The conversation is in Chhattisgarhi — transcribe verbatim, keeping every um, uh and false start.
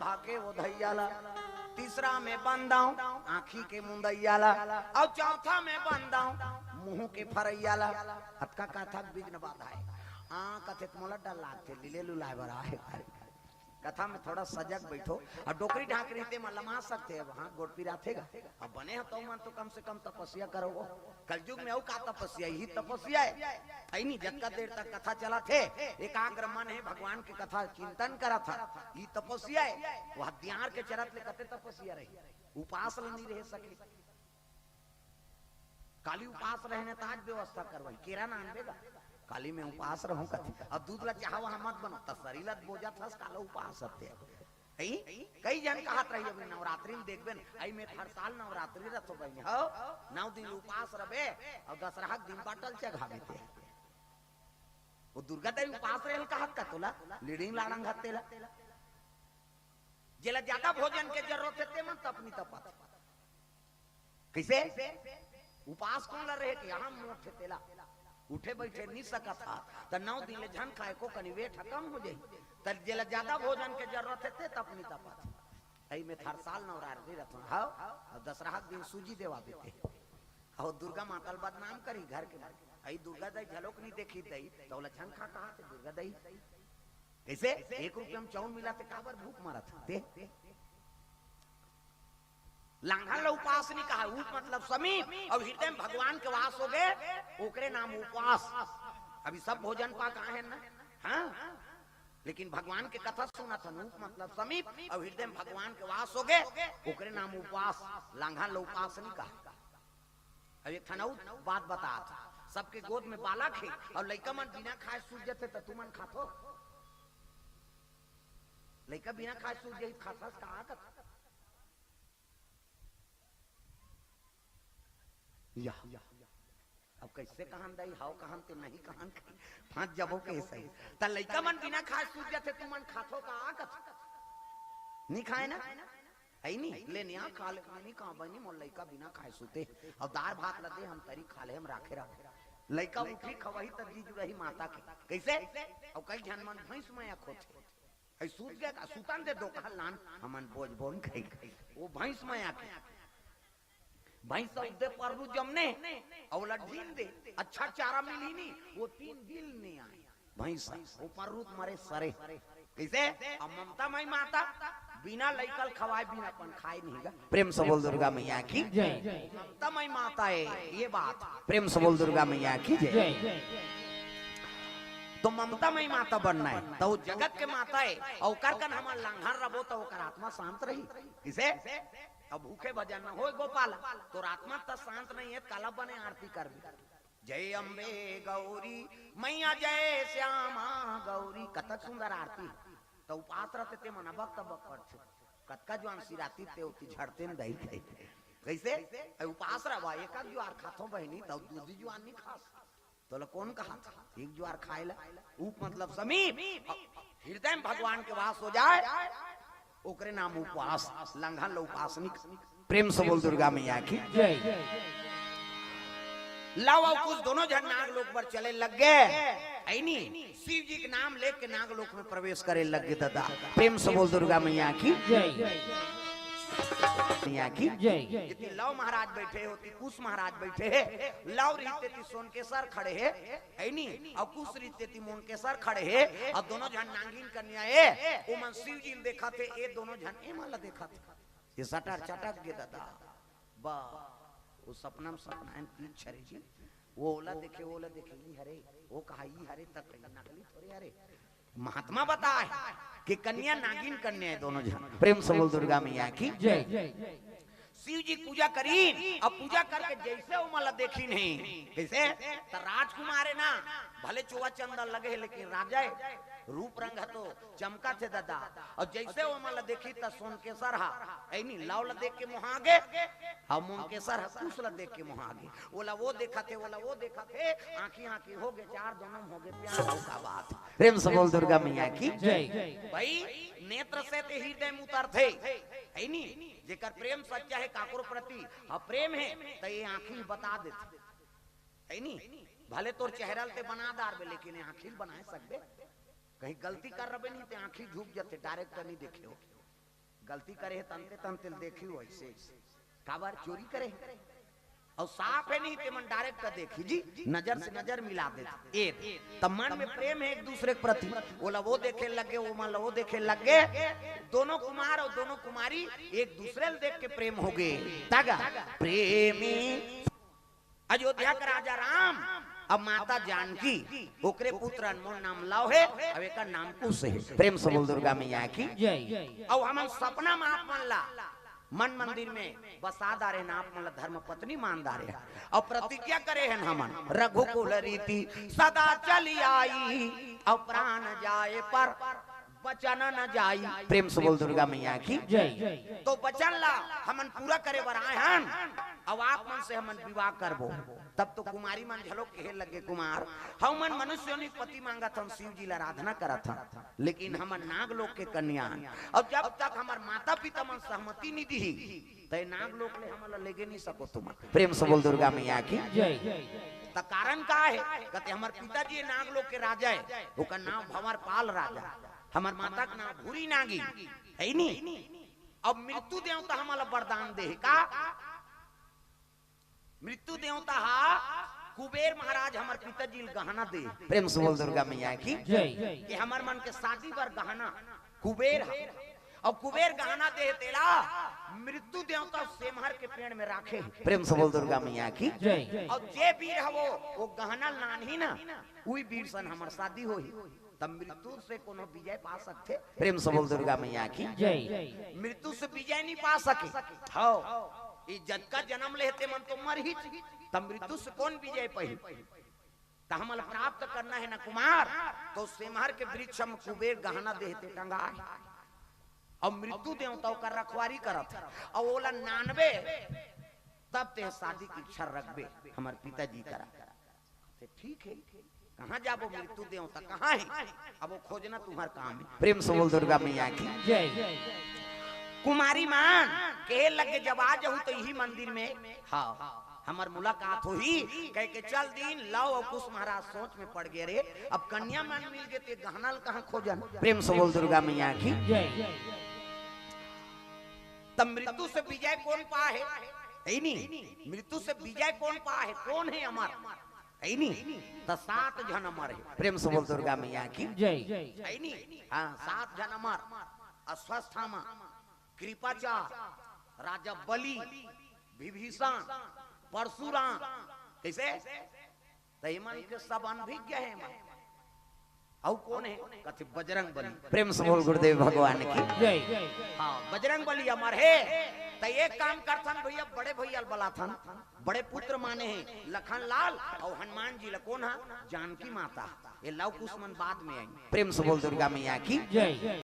आके ओधइया ला, तीसरा में बंदाऊं आँखी के मुंदैया ला, अउ चौथा में बंदाऊं मुंह के फरैया ला। अतका कथा के विघ्न बाधा हे। हाँ, कथे त मोला डर लागथे, लीले लुलाए बर आए। कथा में थोड़ा सजग बैठो, अउ डोकरी ढाकरी ते मन लमा सकथे। अब हाँ, गोड़ पिराथे गा। अब बने ह तो मन तो कम से कम तपस्या करो। कलयुग में अउ का तपस्या, यही तपस्या हे। अइनी जतका देर तक कथा चलत हे, एकाग्र मन हे, भगवान के कथा चिंतन करत ह, ई तपस्या हे। वह दियार के चरत ले कते तपस्या रही, उपास ल नहीं रह सके। काली उपास रहने त आज व्यवस्था करवाई, केरा ना आनबे गा, काली मैं उपास रहूं कथे। अब दूध ला चाहा वहां मत बनो, त शरीर ला बोजत हस, काला उपास हते। कई, कई जन कहत रही, अभी नवरात्रि में देखबे न, आई मैं हर साल नवरात्रि रथो बहिनी, हो, नौ दिन उपास रबे, अउ दसरहा के दिन बाटल चघाबे ते। वो दुर्गा दाई उपास रहल कहत का तोला, लीडिंग लाड़ंग हत तेला। जेला ज्यादा भोजन के जरूरत हे, ते मन तपनी तपत। कइसे? उपास कोन ला रहे कि हम मोठ हे तेला। उठे बइठे नी सकत हा, त नौ दिन ले झन खाए को कनी वेट ह कम हो जाही। त जेला ज्यादा भोजन के जरूरत हे, ते तपनी तपत। अई में हर साल नवरात्रि रथन, हव, अउ दसरहा के दिन सूजी देवा देते। अउ दुर्गा माता ल बदनाम करी घर के मन। अई दुर्गा दाई झलोक नी देखी दाई, त ओला झन खा कहा ते दुर्गा दाई। कइसे? एक रुपया में चाउर मिला ते काबर भूख मरत हते? लांघन ला उपास नहीं कहा, उप मतलब समीप, अउ हृदय में भगवान के वास हो गए, ओकरे नाम उपास। अभी सब भोजन पा कहा है ना, हाँ, लेकिन भगवान के कथा सुनत हन, उप मतलब समीप, अउ हृदय में भगवान के वास हो गए, ओकरे नाम उपास। लांघन ला उपास नहीं कहा। अब एक ठन अउ बात बतात, सबके गोद में बालक हे, अउ लइका मन बिना खाए सूत जथे, त तुमन खाथो? लइका बिना खाए सूत जही, खाथस का? या, अब कइसे कहन दाई, हव कहन ते नहीं कहन, फंस जबो के सही। त लइका मन बिना खाए सूत जथे, तुमन खाथो का? कथो नहीं खाए ना, है नी? ले निया खा ले, नहीं कहा बहिनी, मोर लइका बिना खाए सूते, अउ दार भात ल दे, हम तरी खा ले, हम राखे रहो। लइका उठी खवही त जीजू रही माता के। कइसे? अउ कई झन मन भैंस मया खोथे। अई सूत गए का? सुतन दे दो कहा लान, हमन बोझ बोन खाई। वो भैंस मया के, भैंस अउ दे पररू जमने, अउ ओला ढील दे, अच्छा चारा मिलही नी, वो तीन दिन नहीं आए। भैंस, वो पररू त मरे सरे। कइसे? अब ममता मई माता बिना लइका ल खवाए, बिना अपन खाए नहीं गा। प्रेम से बोल दुर्गा मैया की। जय। ममता मई माता हे, ये बात। प्रेम से बोल दुर्गा मैया की जय। जय। तो ममता मई माता बनना हे, त वो जगत के माता हे, अउ ओकर कन हमन लांघन रबो त ओकर आत्मा शांत रही। कइसे? अब भूखे भजन न होय गोपाल, तोर आत्मा त शांत नहीं हे, काला बने आरती करबे। जय अम्बे गौरी मैया, जय श्यामा गौरी, कतक सुंदर आरती। त उपास रहते ते मन अबक तबक करथे। कतका जुआन सिराती ते ओती झड़ते न दही खाई। कइसे? अई उपास रहबा, एक आध जुआर खाथो बहिनी, त दूधी जुआर नहीं खास। तोला कोन कहा था एक जुआर खाए ला? उप मतलब समीप। हृदय में भगवान के वास हो जाए, ओकरे नाम उपास। लांघन ला उपास नहीं। प्रेम से बोल दुर्गा मैया की। जय। लव अउ कुश दोनों झन नाग लोक बर चले लग गए, है नी? शिव जी के नाम लेके नाग लोक में प्रवेश करे लग गए दादा। प्रेम से बोल दुर्गा मैया की। जय। मैया की। जय। जितनी लव महाराज बैठे हे, ओती कुश महाराज बैठे हे। लव रहिते ती सोनकेसर खड़े हे, है नी? अउ कुश रहिते ती मोनकेसर खड़े हे, अउ दोनों झन नागिन कन्या हे, ओमन शिव जी ल देखत हे, ए दोनों झन एमन ला देखत हे। ये सटर चटक गे दादा। बा, वो सपना में सपना है, तीन छरे जी। वो ओला देखे, वो ओला देखे, ई हरे, वो कहा, ई हरे, तक नकली थोड़े हरे। महात्मा बताए कि कन्या नागिन कन्या हे दोनों झन। प्रेम से बोल दुर्गा मैया की। जय। शिव जी पूजा करीन, अब पूजा करके जैसे ओमन ला देखीन हे, कइसे? त राजकुमार हे ना, भले चोवा चंदन लगे हे, लेकिन राजा हे, रूप रंग ह तो चमकत हे दादा। अउ जइसे ओमन ला देखी त सोनकेसर ह, ऐनी लव ला देख के मोहा गे, अउ मोनकेसर ह कुश ला देख के मोहा गे। ओला वो देखत हे, ओला वो देखत हे, आँखी आँखी हो गे, चार दोनों में हो गे प्यार, अउ का बात। प्रेम से बोल दुर्गा मैया की। जय। भाई, नेत्र से ते हृदय में उतरथे, ऐनी जेकर प्रेम सच्चा हे काकरो प्रति, ह प्रेम हे, त ये आँखी बता देथे, ऐनी। भले तोर चेहरा ल ते बना डारबे, लेकिन ये आँखी ल बनाए सकबे? कहीं गलती कर रबे नहीं, ते आँखी झुक जथे, डायरेक्ट नहीं देखे हो। गलती करे हे तंते तंते ल देखी वैसे। काबर चोरी करे हे? अउ साफ हे नहीं ते मन डायरेक्ट देखी जी, नजर से नजर मिला देथे। ए, त मन में प्रेम हे एक दूसरे के प्रति, ओला वो देखे लगे, वो मन ला वो देखे लगे। दोनों कुमार अउ दोनों कुमारी एक दूसरे ल देख के प्रेम हो गे। तगा प्रेमी अयोध्या के राजा राम, अब माता जानकी, ओकरे पुत्र अनमोल नाम लव हे, अब एकर नाम कुश हे। प्रेम से बोल दुर्गा मैया की। जय। अब हमन सपना में आप मन ला मन मंदिर में बसा डारे हन, आप मन ला धर्म पत्नी मान डारे हन, अउ प्रतिज्ञा करे हन हमन, रघुकुल रीति सदा चली आई, अउ प्राण जाए पर वचन न जाई। प्रेम से बोल दुर्गा मैया की। जय। तो वचन ला हमन पूरा करे बर आए हन, अब आप मन से हमन विवाह करबो। तब तो कुमारी मन झलो कहे लगे, कुमार, हमन मनुष्य योनि के पति मांगत हन, शिव जी ला आराधना करत हन, लेकिन हमन नाग लोक के कन्या हन, अउ जब तक हमर माता पिता मन सहमति नहीं दिही, तय नाग लोक ले हमन ला लेगे नहीं सको तुमन। प्रेम से बोल दुर्गा मैया की। जय। त कारण का हे? कहते हमर पिताजी नाग लोक के राजा हे, ओकर नाम भंवर पाल राजा, हमर माता के नाम भूरी नागी हे नी। अब मृत्यु देवता हमन ला वरदान दे हे का? मृत्यु देवता हा कुबेर महाराज हमर पिताजी ल गहना दे। प्रेम से बोल दुर्गा मैया की। जय। कि हमर मन के शादी बर गहना कुबेर हा। अउ कुबेर गहना दे तेला मृत्यु देवता सेमहर के पेड़ में राखे। प्रेम से बोल दुर्गा मैया की। जय। अउ जे वीर हवो, वो गहना लानही ना, उही वीर सन हमर शादी होही। तब मृत्यु से कोनो विजय पा सकथे? प्रेम से बोल दुर्गा मैया की। जय। मृत्यु से विजय नहीं पा सके। हव, ये जतका जन्म लेहे ते मन तो मरही, तब मृत्यु से कौन विजय पाही? त हमन ला प्राप्त करना हे ना कुमार, तो सेमहर के वृक्ष में कुबेर गहना दे हे ते टंगा हे। अब मृत्यु देवता ओकर रखवारी करत हे, अउ ओला नानबे, तब ते शादी के इच्छा रखबे हमर पिताजी करा। ते ठीक हे, कहाँ जाबो मृत्यु देवता, कहाँ हे? अब वो खोजना तुम्हर काम हे। प्रेम से बोल दुर्गा मैया की। जय। कुमारी मन कहे लगे, जब आ जाहू तो इही मंदिर में, हाँ, हमर मुलाकात होही, कह के चल दीन। लव अउ कुश महाराज सोच में पड़ गे, रे अब कन्या मन मिल गे ते गहना ल कहाँ खोजन? प्रेम से बोल दुर्गा मैया की। जय। तब मृत्यु से विजय कौन पाहे? हे नी, मृत्यु से विजय कौन पाहे? कौन हे अमर? हे नी, त सात झन अमर हे। प्रेम से बोल दुर्गा मैया की। जय। हे नी, हाँ, सात झन अमर, अश्वत्थामा, कृपाचार, राजा बलि, विभीषण, परशुराम। कइसे? त एमन के सब अनभिज्ञ हे एमन। अउ कौन हे? कथे बजरंग बली। प्रेम से बोल गुरुदेव भगवान की। जय। हाँ, बजरंग बली अमर हे। त एक काम करथन भैया, बड़े भैया ल बलाथन, बड़े पुत्र माने हे लखन लाल अउ हनुमान जी ल। कौन हा? जानकी माता। ये लव कुश मन बाद में आई। प्रेम से बोल दुर्गा मैया की। जय।